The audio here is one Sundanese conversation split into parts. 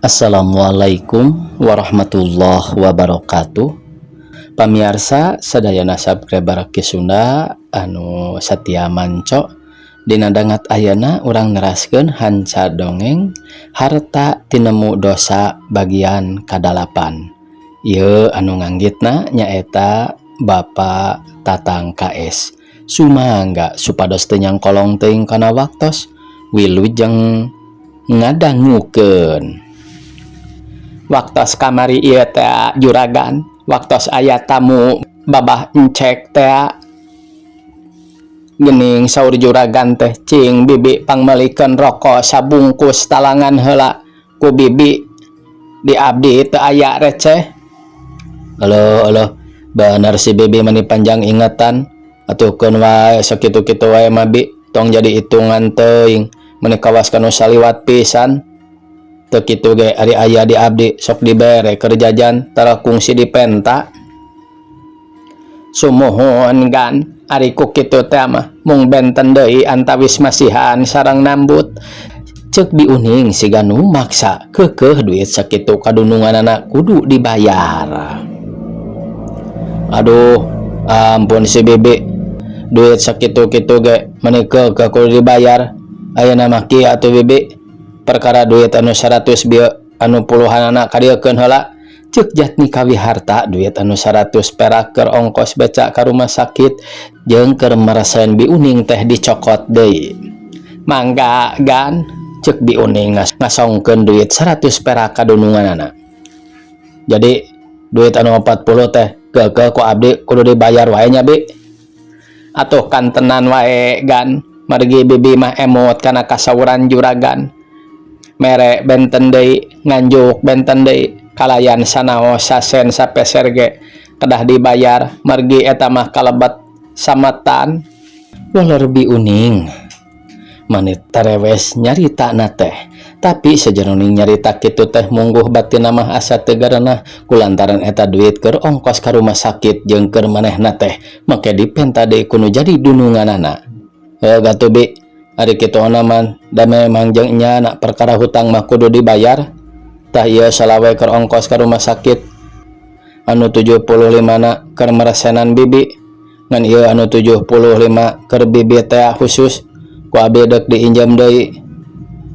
Assalamualaikum warahmatullahi wabarakatuh. Pamiarsa sadayana, subscriber Ki Sunda anu satia manco, dina dangat ayana urang neraskeun hanca dongeng Harta Tinemu Dosa bagian kadalapan. Ieu anu nganggitna nyaeta Bapak Tatang KS. Sumangga supados teu nyangkolong teuing kana waktos, wilujeng ngadangukeun. Waktos kamari ieu teh, juragan, waktos aya tamu babah encek teh geuning, saur juragan teh, "Cing bibi pangmeulikeun rokok sabungkus talangan heula ku bibi, di abdi teu aya receh." Aloh aloh, bener si bibi mani panjang ingatan. Atuh keun wae, sakitu-kitu wae mah, Bi, tong jadi hitungan teuing, meni kawas kanu saliwat pisan. Teu kitu ge, ari aya di abdi sok dibere keur jajan, tara kungsi dipenta. Sumuhun, Gan, ari ku kitu teh mah mung benten deui antawis masihan sareng nambut, cek Bi Uning siga nu maksa, keukeuh duit sakitu kadununganana kudu dibayar. Aduh, ampun si bibi, duit sakitu-kitu ge meni keukeuh kudu dibayar. Ayeuna mah kieu atuh, bibi, perkara duit anu 100 bieu, anu puluhanana kadieukeun heula, cek Jatnika Wiharta. Duit anu 100 perak keur ongkos beca ka rumah sakit jeung keur meresen Bi Uning teh dicokot deui. "Mangga, Gan," cek Bi Uning ngasongkeun duit 100 perak kadununganana. "Jadi duit anu 40 teh keukeuh ku abdi kudu dibayar wae nya, Bi?" "Atuh kantenan wae, Gan, margi bibi mah emut kana kasauran juragan. Mere benten deui, nganjuk benten deui, kalayan sanaos sasen sapeser ge kedah dibayar, margi eta mah kalebet sametan," waler Bi Uning mani tarewes nyaritana teh. Tapi sajeroning nyarita kitu teh mungguh batinna mah asa teu garenah, kulantaran eta duit keur ongkos ka rumah sakit jeung keur manehna teh make dipenta deui ku nu jadi dununganana. "Heuh atuh, Bi, ari kitu mah da memang jeung nyana perkara hutang mah kudu dibayar. Tah, ieu salawe keur ongkos ka rumah sakit, anu 75 na keur meresenan bibi, ngan ieu anu 75 keur bibi teh khusus ku abi deuk diinjem deui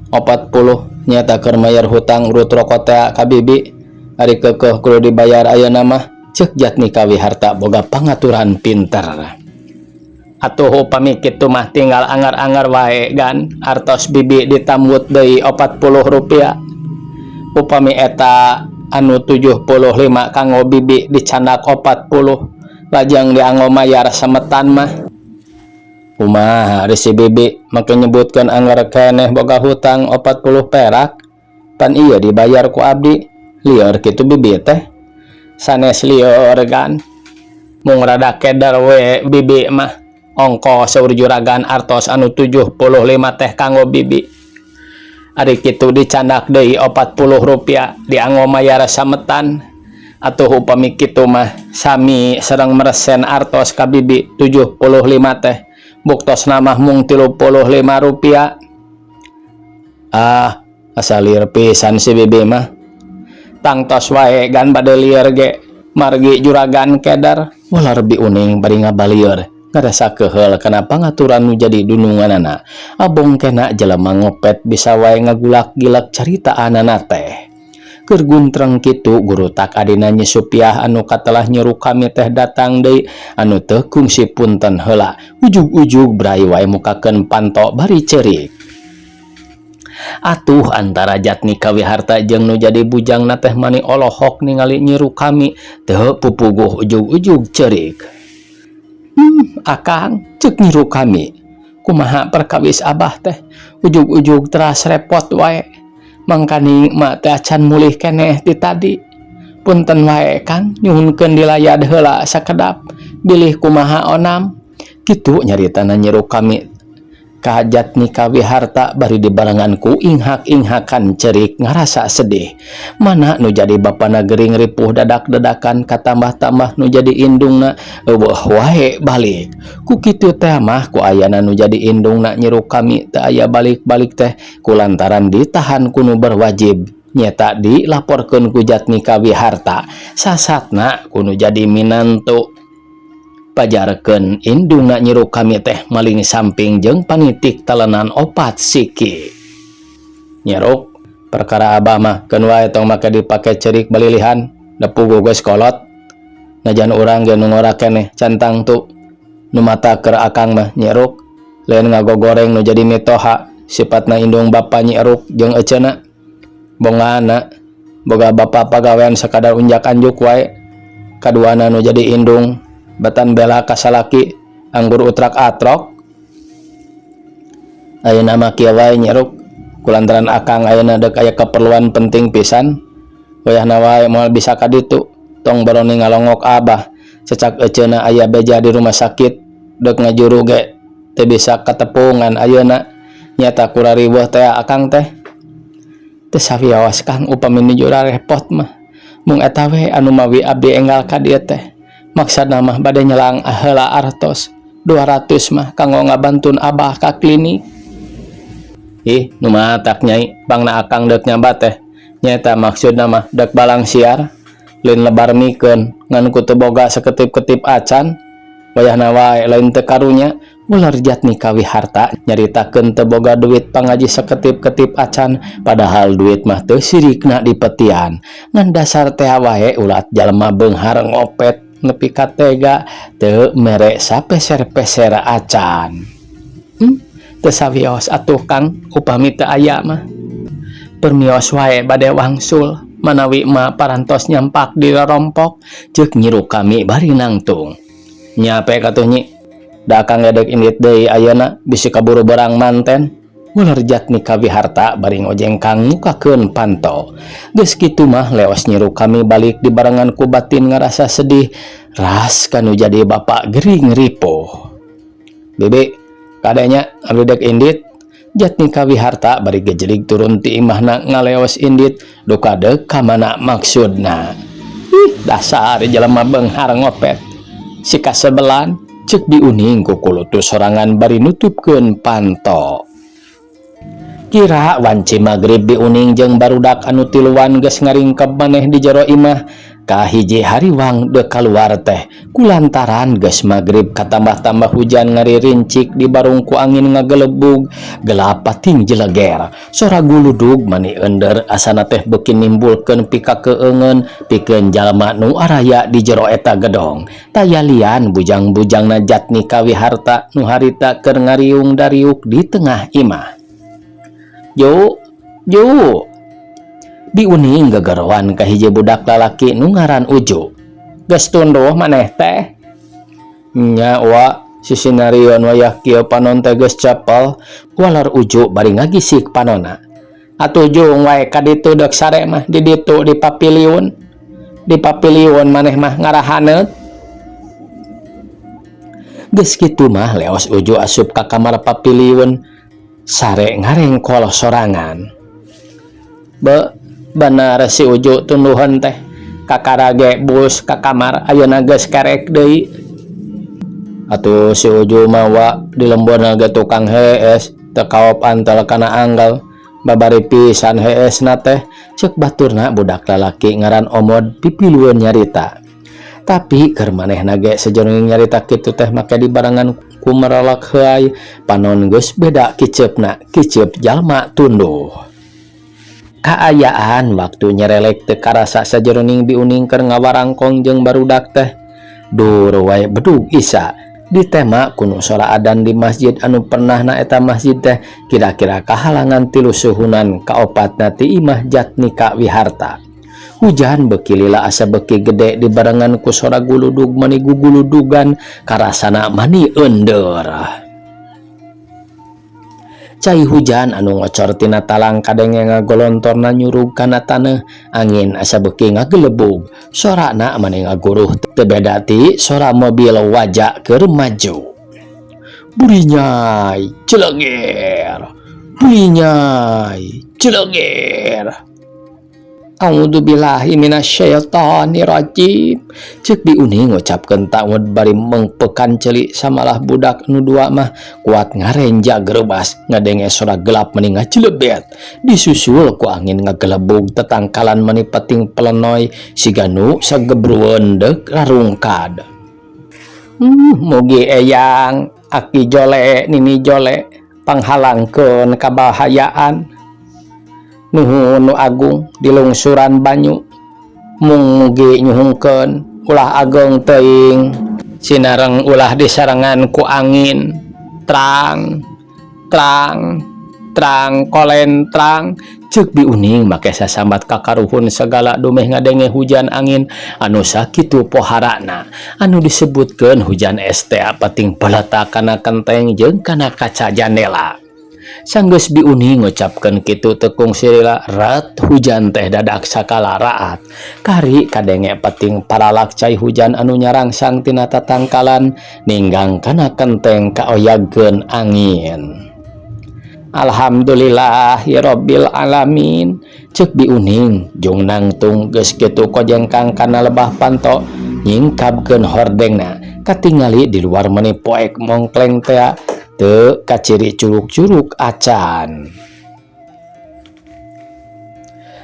40, nyata keur mayar hutang urut rokok teh ka bibi, ari keukeuh kudu dibayar ayeuna mah," cek Jatnika Wiharta boga pangaturan pinter. "Atuh upami kitu mah tinggal anggar-anggar wae, Gan, artos bibi ditambut deui 40 rupiah. Upami eta anu 75 kanggo bibi dicandak 40, lajeng dianggo mayar sametan mah kumaha? Ari si bibi make nyebutkeun anggar keneh boga hutang 40 perak, pan ieu dibayar ku abdi. Lieur kitu bibi teh?" "Sanes lieur, Gan, mung rada keder we bibi mah. Ongko saur juragan artos anu 75 teh kanggo bibi, ari kitu dicandak deui 40 rupiah dianggo mayar sametan. Atuh upami kitu mah sami sareng meresen artos ka bibi 75 teh, buktosna mah mung 35 rupiah." "Ah, asa lieur pisan si bibi mah." "Tangtos wae, Gan, bade lieur ge margi juragan keder," walar Bi Uning bari ngabalieur ngarasa keheul kana pangaturan nu jadi dununganana. Abong kena jelema ngopet bisa wae ngagulak-gilak caritaanana teh. Keur guntreng kitu, gurutak adina Nyi Supiah anu katelah Nyi Rukami teh datang deui, anu teu kungsi punten heula, ujug-ujug brai wae mukakeun panto bari ceurik. Atuh antara Jatnika Wiharta jeung nu jadi bujangna teh mani olohok ningali Nyi Rukami teu pupuguh, ujug-ujug ceurik. "Akang," cek Nyi Rukami, "kumaha perkawis abah teh, ujug-ujug teras repot wae, mangkaning mak teh acan mulih keneh ti tadi. Punten wae, Kang, nyuhunkeun dilayad heula sakedap bilih kumaha onam." Kitu nyaritana Nyi Rukami ka Jatnika Wiharta bari dibarengan ku inghak-inghakan cerik ngarasa sedih. Mana nu jadi bapana gering ripuh dadak-dadakan, katambah-tambah nu jadi indungna euweuh wae balik. Ku kitu teh mah ku ayana nu jadi indungna Nyi Rukami teu aya balik-balik teh kulantaran ditahan ku nu berwajib. Nyeta dilaporkeun ku Jatmika Wiharta sasatna ku nu jadi minantu. Pajarkeun indungna Nyi Rukami teh maling samping jeung panitik talenan opat siki. Nyi Ruk, perkara abah mah keun wae tong make dipake ceurik balilihan, da puguh geus kolot. Najan urang ge nu ngora keneh can tangtu. Nu mata keur akang mah, Nyi Ruk, lain ngagogoreng nu jadi mitoha sipatna indung bapa Nyi Ruk jeung eceuna. Bongana boga bapa pagawean sakadar unjak anjuk wae. Kaduana nu jadi indung batan bela ka salaki anggur utrak atrok. Ayeuna mah kieu wae, Nyi Ruk, kulantaran akang ayeuna deuk aya keperluan penting pisan. Wayahna wae moal bisa ka ditu. Tong baroni ngalongok abah. Cecak eceuna aya beja di rumah sakit deuk ngajuru ge teu bisa katepungan ayeuna. Nyata kurariweuh teh akang teh. Teu sawios, Kang, upami nuju rarepot mah. Mung eta we anu mawi abdi enggal ka dieu teh. Maksudna mah bade nyelang heula artos 200 mah kanggo ngabantun abah ka klinik. Ih, nu matak, Nyai, pangna akang deuk nyambat teh. Nyata maksudna mah deuk balangsiar lain lebar mikeun ngan ku teu boga saketip-ketip acan. Wayahna wae lain teu karunya. Ular Jatmika Wiharta nyaritakeun teu boga duit pangaji saketip-ketip acan, padahal duit mah teu sirikna dipetian. Ngan dasar teh wae ulat jalma beunghar ngopet nepi ka tega teu mere sapeser-peser acan. Teu sawios atuh, Kang, upami teu aya mah. Permios wae bade wangsul manawi ma parantos nyampak di rorompok, ceuk Nyi Rukami bari nangtung. Nya pek atuh, Nyi. Da akang ge deuk indit deui ayeuna bisi kaburu berang manten. Ular Jatmika Wiharta bari ngojengkang mukakeun panto. Geus kitu mah leos Nyi Rukami balik dibarengan ku batin ngarasa sedih ras kanu jadi bapak gering ripuh. Bibi, kade nya, abdi dek indit. Jatmika Wiharta bari gejelig turun ti imahna ngaleos indit duka deuk ka mana maksudna. Ih, dasar jelema beunghar ngopet. Si kasebelan, ceuk Bi Uning kukulutus sorangan bari nutupkeun panto. Kira wanci magrib Bi Uning jeung barudak anu tiluan geus ngaringkeb maneh di jero imah. Kahiji hariwang deuk kaluar teh kulantaran geus magrib katambah-tambah hujan ngaririncik dibarung ku angin ngagelebug gelap pating jeleger. Sora guludug mani ender asana teh beuki nimbulkeun pikakeungeun pikeun jalma nu araya di jero eta gedong. Taya lian bujang-bujangna Jatmika Wiharta nu harita keur ngariung dariuk di tengah imah. Ju, Ju. Bi Uning gegeroan ka hiji budak lalaki nu ngaran Uju. Geus tunduh maneh teh? Nya, Wa, sisinarion wayah kieu panon teh geus cepel, walar Uju bari ngagisik panonna. Atuh jung wae ka ditu deuk sare mah di ditu di papiliun. Di papiliun maneh mah ngarahaneut. Geus kitu mah leos Uju asup ka kamar papiliun sare ngarengkol sorangan. Be, bener si Uju tunduhan teh. Kakara ge bus ka kamar ayeuna geus kerek deui. Atuh si Uju mah, Wa, di lemburna ge tukang hees teu kaop antel kana anggal. Babari pisan heesna teh, ceuk baturna budak lalaki ngaran Omod pipilueun nyarita. Tapi keur manehna ge sajeroning nyarita kitu teh make dibarengan ku merelek heuay panon geus beda kiceupna kiceup jalma tunduh. Kaayaan waktu nyerelek teu karasa sajeroning Bi Uning keur ngawarangkong jeung barudak teh. Dur wae bedug Isya ditema ku nu sora adan di masjid anu pernahna eta masjid teh kira-kira kahalangan 3 suhunan kaopatna ti imah Jatmika Wiharta. Hujan beuki lila asa beuki gede dibarengan ku sora guludug mani guguludugan karasana mani eundeur. Cai hujan anu ngocor tina talang kadenge ngagolontorna nyurug kana taneuh, angin asa beuki ngagelebug, sorana mani ngaguruh teu beda ti sora mobil waja keur maju. Burinyai celeger. Burinyai celeger. A'udzubillahi minasyaitonirrajim. Ceuk Bi Uning ngucapkeun ta'awud bari mengpekan ceuli samalah budak nu dua mah kuat ngarenja gerebas ngadenge sora gelap meni ngajelebet disusul ku angin ngagelebug tetangkalan meni peting pelenoy siga nu sagebrueun deuk rarungkad. Mugi eyang aki jole nini jole panghalangkeun kabahayaan. Nuhun nu agung dilungsuran banyu mung mugi nyuhungkeun ulah ageng teuing sinareng ulah disarengan ku angin trang trang trang kolentrang ceuk Bi Uning make sasambat kakaruhun sagala dumeh ngadenge hujan angin anu sakitu poharana anu disebutkeun hujan es teh penting peletak kana kenteng jeung kana kaca jandela. Sanggeus Bi Uning ngucapkeun kitu teu kungsi lila rat hujan teh dadak sakala raat. Kari kadenge peting paralak cai hujan anu nyarangsang tina tatangkalan ninggang kana kenteng kaoyagkeun angin. Alhamdulillahirabbil alamin ceuk Bi Uning jung nangtung geus kitu kojengkang kana lebah panto nyingkabkeun hordengna katingali di luar meni poek mongkleng tea teu kaciri curug-curug acan.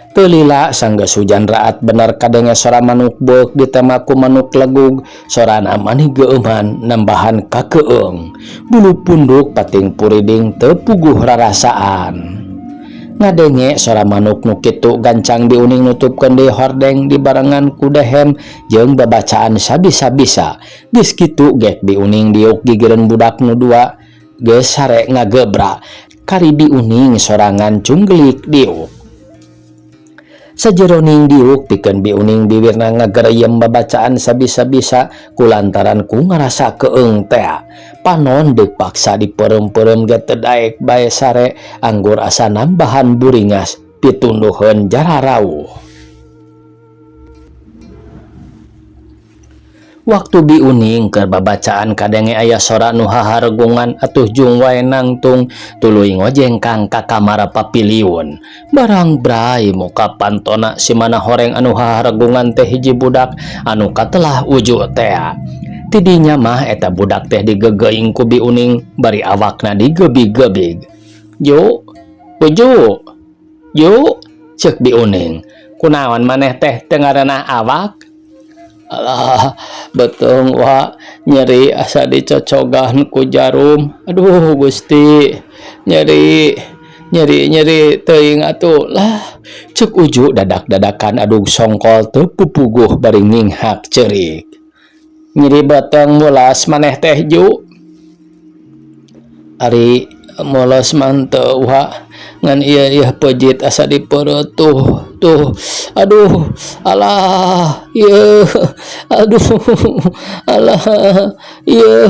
Teu lila sanggeus hujan raat bener kadenge sora manuk beuk ditema ku manuk legug sorana mani geueuman nambahan kakeung bulu punduk pating puriding teu puguh rarasaan. Ngadenge sora manuk nu kitu gancang Bi Uning nutupkeun deui hordeng dibarengan ku dehem jeung babacaan sabisa-bisa geus kitu gek Bi Uning diuk gigireun budak nu dua geus sare ngagebra kari Bi Uning sorangan cunggelik diuk. Sajeroning diuk pikeun Bi Uning biwirna ngagereyem babacaan sabisa-bisa kulantaran ku ngarasa keung tea. Panon deuk paksa dipeureum-peureum ge teu daek bae sare anggur asa nambahan buringas pitunduheun jararauh. Waktu Bi Uning keur babacaan kadenge aya sora nu haharegungan atuh jung wae nangtung tuluy ngojengkang ka kamar papiliun. Barang bray muka pantona si mana horeng anu haharegungan teh hiji budak anu katelah Uju tea. Tidinya mah eta budak teh digegeuing ku Bi Uning bari awakna digebig-gebig. Ju, Uju, Ju, ceuk Bi Uning. Kunaon maneh teh teu ngareunah awak? Alah, beuteung wa nyeri asa dicocogan ku jarum. Aduh Gusti, nyeri nyeri nyeri teuing atuh lah. Ceuk Uju dadak-dadakan adug songkol teu pupuguh bari nginghak ceurik. Nyeri beuteung mulas maneh teh Ju. Ari mulas mah teu wa ngan ieu ieu pejit asa dipeureut tuh tuh aduh alah ieu aduh alah ieu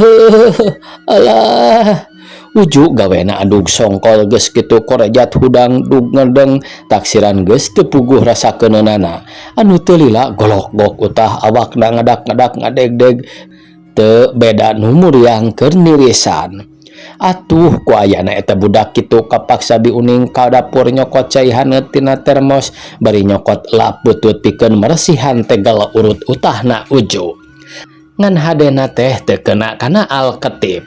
alah. Uju gawena adug songkol geus kitu korejat hudang dug ngedeng taksiran geus teu puguh rasa keuneunana anu teu lila golok-gok utah awakna ngadak-ngadak ngadegdeg teu beda nu muriang keur nirisan. Atuh ku ayana eta budak kitu kapaksa Bi Uning ka dapur nyokot cai haneut tina termos bari nyokot lap butut pikeun meresihan tegel urut utahna Uju. Ngan hadena teh teu kena kana alketip.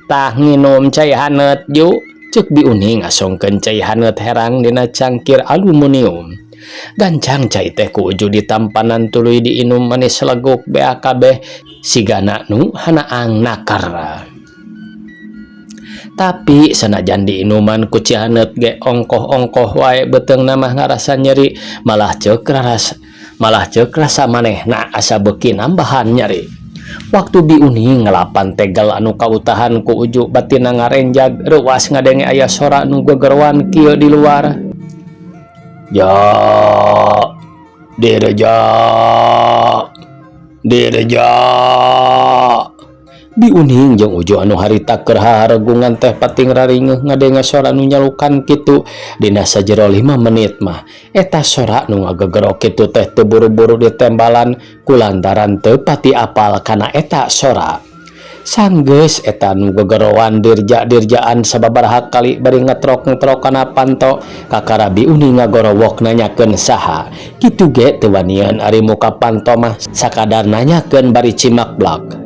Tah nginum cai haneut Ju, ceuk Bi Uning ngasongkeun cai haneut herang dina cangkir aluminium. Gancang cai teh ku Uju ditampanan tuluy diinum manis leguk bea kabeh sigana nu hanaang naker. Tapi sanajan diinuman ku cai haneut ge ongkoh-ongkoh wae beuteungna mah ngarasa nyeri malah ceuk raras malah ceuk rasa manehna asa beuki nambahan nyeri. Waktu Bi Uning ngelapan tegel anu kautahan ku Uju batina ngarenjag reuas ngadenge aya sora nu gegeroan kieu di luar. Ja Dirja Dirja. Bi Uning jeung Uju anu harita keur haharegungan teh pating raringeuh ngadenge sora nu nyalukan kitu dina sajero 5 menit mah eta sora nu ngagegero kitu teh teu buru-buru ditembalan kulantaran teu pati apal kana eta sora. Sanggeus eta nu gegeroan dirja-dirjaan sababaraha kali bari ngetrok-ngetrok kana panto kakara Biuning ngagorowok nanyakeun saha. Kitu ge teu wanian ari muka panto mah sakadar nanyakeun bari cimak blak.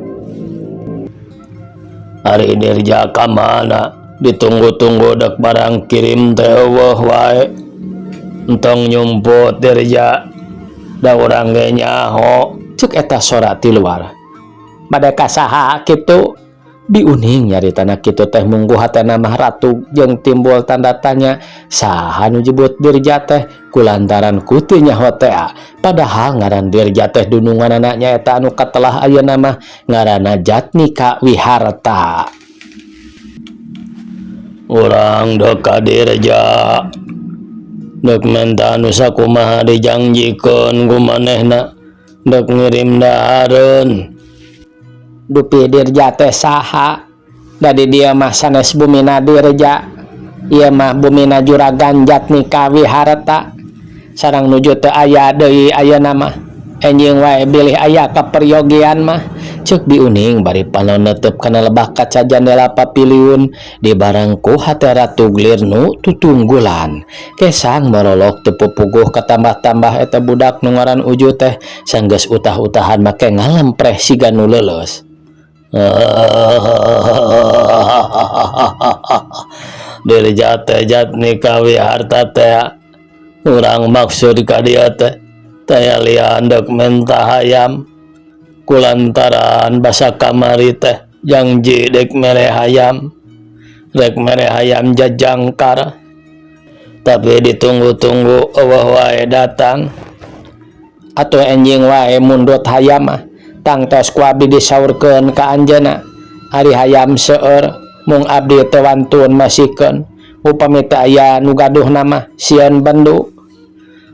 Ari Dirja ka mana? Ditunggu-tunggu dek barang kirim teh eueuh wae. Entong nyumput Dirja. Da urang ge nyaho. Cek eta sora ti luar. Bade ka saha kitu? Biuning nyaritana kitu teh munggu hatena mah ratug jeung timbul tanda tanya saha nu jebut Dirja teh kulantaran ku teu nyaho tea. Padahal ngaran Dirja teh dununganana nyaeta anu katelah ayeuna mah ngaranna Jatnika Wiharta. Urang deuk ka Dirja. Deuk menta nu sakumaha dijangjikeun ku manehna deuk ngirim dahareun. Dupi Dirja teh saha? Da di dieu mah sanes bumina Dirja. Ieu mah bumina Juragan Jatnika Wiharta. Sareng nuju teu aya deui ayeuna mah. Enjing wae bilih aya kaperyogian mah. Ceuk Biuning bari panon neuteub kana lebah kaca jandela papiliun dibareng ku hate Ratu Glirnu tutunggulan. Kesang morolok teu pupuguh katambah-tambah eta budak nu ngaran Uju teh sanggeus utah-utahan make ngalempreh siga nu leuleus. Dirja teh Jatnika Wiharta teh urang maksud ka dieu teh taya lian deuk menta hayam kulantaran basa kamari teh jangji dek mere hayam rek mere hayam jajangkar tapi ditunggu-tunggu eueuh wae datang atuh enjing wae mundut hayam mah tangtos ku abdi disaurkeun ka anjeunna ari hayam seueur mung abdi teu wantun masikeun upami teu aya nu gaduhna mah sieun bendu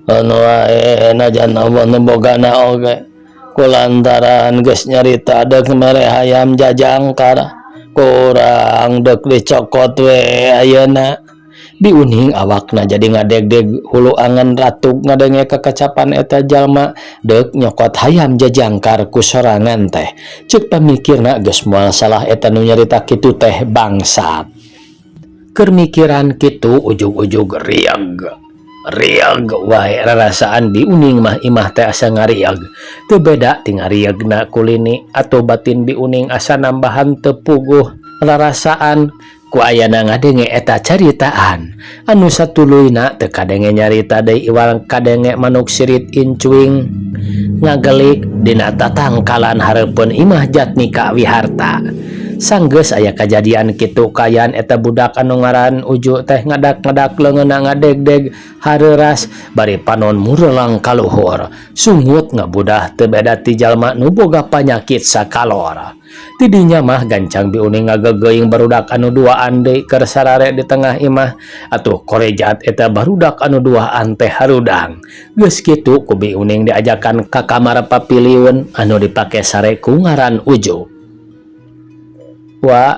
anu wae najan eueuh nu bogana oge kulantaran geus nyarita deuk mere hayam jajangkar ku urang deuk dicokot we ayeuna. Biuning awakna jadi ngadegdeg hulu angen ratug ngadenge kakacapan eta jalma deuk nyokot hayam jajangkar ku sorangan teh. Ceuk pamikirna geus moal salah eta nu nyarita kitu teh bangsat. Keur mikiran kitu ujug-ujug rieg rieg wae rarasaan Biuning mah imah teh asa ngarieg. Teu beda ti ngariegna ku lini atuh batin Biuning asa nambahan teu puguh rarasaan ku ayana ngadenge eta caritaan anu satuluyna teu kadenge nyarita deui iwal kadenge manuk sirit incuing ngagelik dina tatangkalan hareupeun imah Jatnika Wiharta. Sanggeus aya kajadian kitu kaayaan eta budak anu ngaran Uju teh ngadak-ngadak leungeunna ngadegdeg hareuras bari panon murelang ka luhur. Sungut ngabudah teu beda ti jalma nu boga panyakit sakalor. Ti dinya mah gancang Biuning ngagegeuing barudak anu duaan deui keur sarare di tengah imah. Atuh korejat eta barudak anu duaan teh harudang. Geus kitu ku Biuning diajakan ka kamar papiliun anu dipake sare ku ngaran Uju. Wa,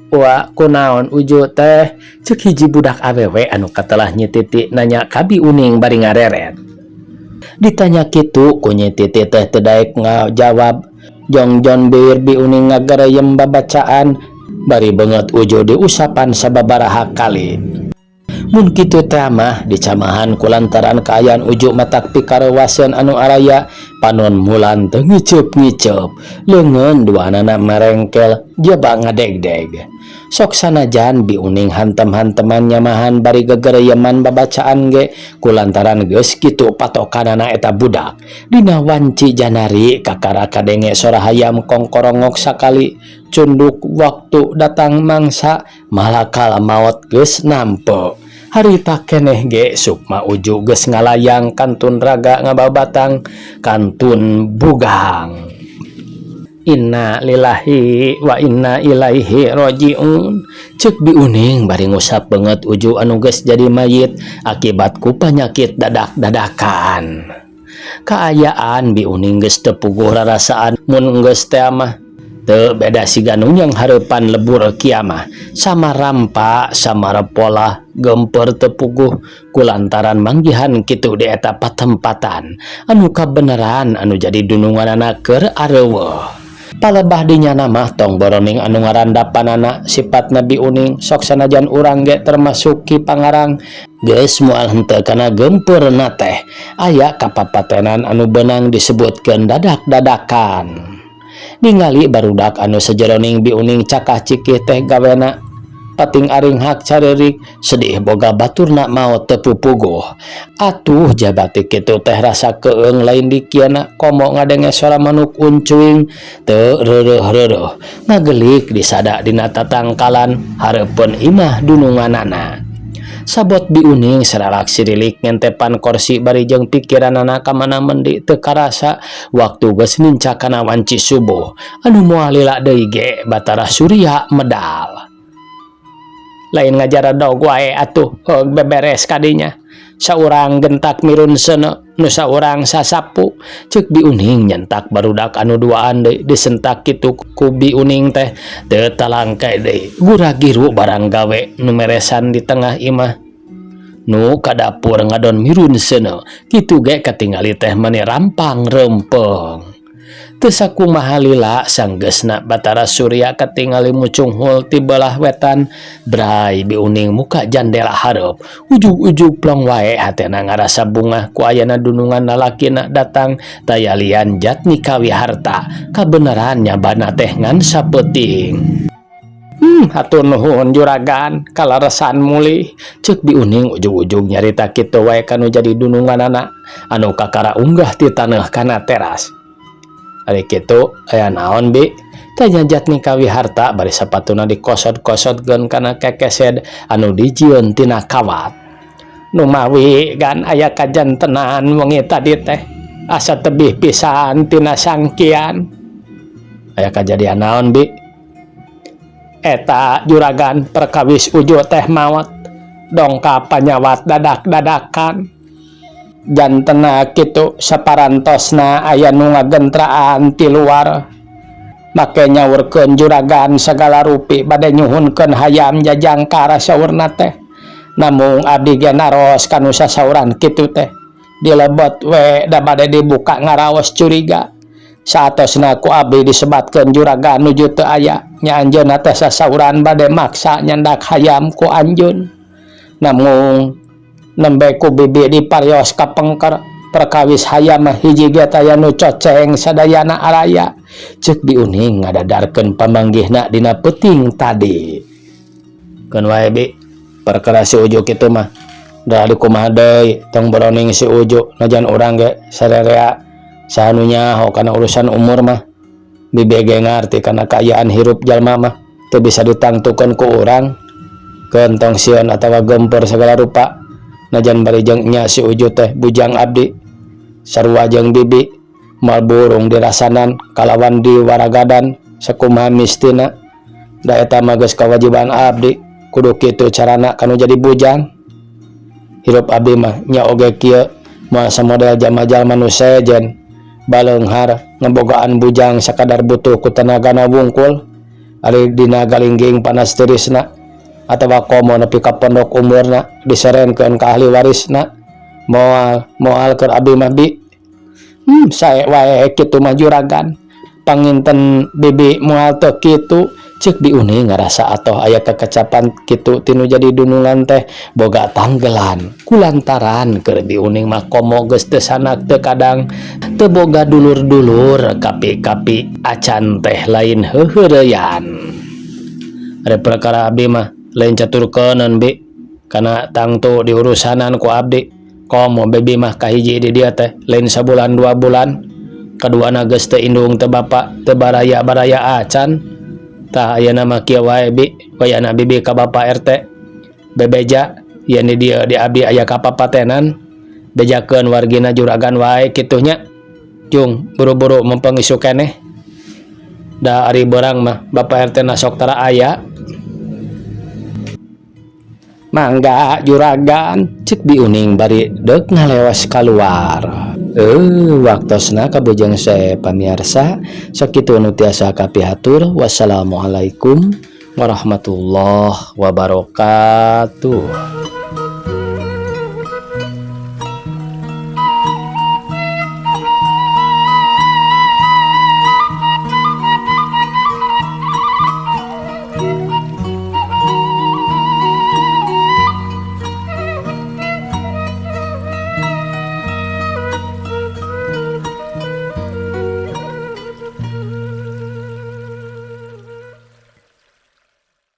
wa, kunaon Uju teh? Ceuk hiji budak awewe anu katelah Nyi Titi nanya ka Biuning bari ngareret. Ditanya kitu ku Nyi Titi teh teu daek ngajawab. Jongjon biwir Biuning ngagereyem babacaan bari beungeut Uju diusapan sababaraha kali. Mun kitu teh mah dicamahan kulantaran kaayaan Uju matak pikarewaseun anu araya panon mulan teu ngiceup-ngiceup leungeun duanana marengkel jaba ngadegdeg. Sok sanajan Biuning hantem-hanteman nyamahan bari gegereyeman babacaan ge kulantaran geus kitu patokanana eta budak. Dina wanci janari kakara kadenge sora hayam kongkorongok sakali cunduk waktu datang mangsa malakal maot geus nampe. Harita keneh ge sukma Uju geus ngalayang kantun raga ngababatang kantun bugang. Inna lillahi wa inna ilaihi rajiun. Ceuk Biuning bari ngusap beungeut Uju anu geus jadi mayit akibat ku panyakit dadak-dadakan. Kaayaan Biuning geus teu puguh rarasaan mun geus teh mah. Teu beda siga nu nyanghareupan lebur kiamah sama rampa sama pola gempeur teu puguh kulantaran manggihan kitu di eta patempatan anu kabeneran anu jadi dununganana keur areuweuh. Palebah dinyana mah tong boroning anu ngarandapanana sipatna Bi Uning sok sanajan urang ge termasuk Ki Pangarang geus moal henteu kana gempeurna teh aya kapapatenan anu beunang disebutkeun dadak-dadakan. Ningali barudak anu sajeroning Bi Uning cakah cikih teh gawena pating aringhak careurik sedih boga baturna maot teu pupuguh. Atuh jabati kitu teh rasa keung lain dikiana komo ngadenge sora manuk uncuing teu reureuh-reureuh ngagelik disada dina tatangkalan hareupeun imah dununganana. Sabot Bi Uning saralak sirilik ngentepan korsi bari jeung pikiranana ka mana mendi teu karasa waktu geus nincak kana wanci subuh anu moal lila deui ge Batara Surya medal. Lain ngajaredog wae atuh heug beberes kadinya. Saurang gentak mirun seuneu nu saurang sasapu ceuk Bi Uning nyentak barudak anu duaan deui disentak kitu ku Bi Uning teh teu talangke deui gura-giru barang gawe nu meresan di tengah imah. Nu ka dapur ngadon mirun seuneu kitu ge katingali teh mani rampang reumpeng. Teu sakumaha lila sanggeusna Batara Surya katingali mucunghul ti beulah wetan bray Bi Uning muka jandela hareup ujug-ujug plong wae hatena ngarasa bungah ku ayana dunungan lalakina datang taya lian Jatnika Wiharta kabeneran nyabana teh ngan sapeuting. Hatur nuhun juragan kaleresan mulih ceuk Bi Uning ujug-ujug nyarita kitu wae kanu jadi dununganana anu kakara unggah ti taneuh kana teras. Ari kitu aya naon Bi? Tanya Jatnika Wiharta bari sapatuna dikosod-kosodkeun kana kekesed anu dijieun tina kawat. Numawi gan aya kajantenan wengi tadi teh asa tebih pisan tina sangkian. Aya kajadian naon Bi? Eta juragan perkawis Uju teh maot dongkap panyawat dadak-dadakan. Jantena kitu saparantosna aya nu ngagentraan ti luar. Make nyaurkeun juragan sagala rupi bade nyuhunkeun hayam jajangkar saurna teh. Namung abdi ge naros kanu sasauran kitu teh. Dilebet we da bade dibuka ngaraos curiga. Saatosna ku abdi disebatkeun juragan nuju teu aya nya anjeunna teh sasauran bade maksa nyandak hayam ku anjeun. Namung nembe ku bibi diparios ka pengker perkawis hayam mah hiji ge taya nu coceng sadayana araya ceuk Bi Uning ngadadarkeun pamanggihna dina peuting tadi. Keun wae Bi perkara si Uju kitu mah da dikumaha deui tong boroning si Uju najan urang ge sarerea saha nu nyaho kana urusan umur mah. Bibi ge ngarti kana kaayaan hirup jalma mah teu bisa ditangtukeun ku urang. Keun tong sieun atawa geumpeur sagala rupa najan bari jeung nya si Uju teh bujang abdi sarua jeung bibi moal burung dirasanan kalawan diwaragadan sakumaha mistina da eta mah geus kawajiban abdi kudu kitu carana kanu jadi bujang. Hirup abdi mah nya oge kieu moal samodel jalma-jalma nu sejen baleunghar ngebogaan bujang sakadar butuh ku tenagana wungkul ari dina galingging panas tirisna atawa komo nepi ka pondok umurna diserenkeun ka ahli warisna moal moal keur abdi mah Bi. Sae wae kitu mah juragan panginten bibi moal teu kitu ceuk Bi Uning ngarasa atoh aya kekecapan kitu tinu jadi dunungan teh boga tanggelan kulantaran keur Bi Uning mah komo geus teu sanak teu kadang teu boga dulur-dulur kapi-kapi acan teh lain heuheureyan. Ari perkara abdi mah lain caturkeuneun Bi kana tangtu diurusanan ku abdi komo bibi mah kahiji di dieu teh lain sabulan dua bulan kaduana geus teu indung teu bapa teu baraya-baraya acan. Tah ayeuna mah kieu wae Bi wayahna bibi ka Bapa RT bebeja yen di dieu di abdi aya kapapatenan bejakeun wargina juragan wae kitu nya jung buru-buru mumpung isuk keneh da ari beurang mah Bapa RT na sok tara aya. Mangga juragan ceuk Bi Uning bari deuk ngaleos kaluar. Waktosna kabujeng sae pamiarsa sakitu nu tiasa kapihatur. Wassalamualaikum warahmatullahi wabarakatuh.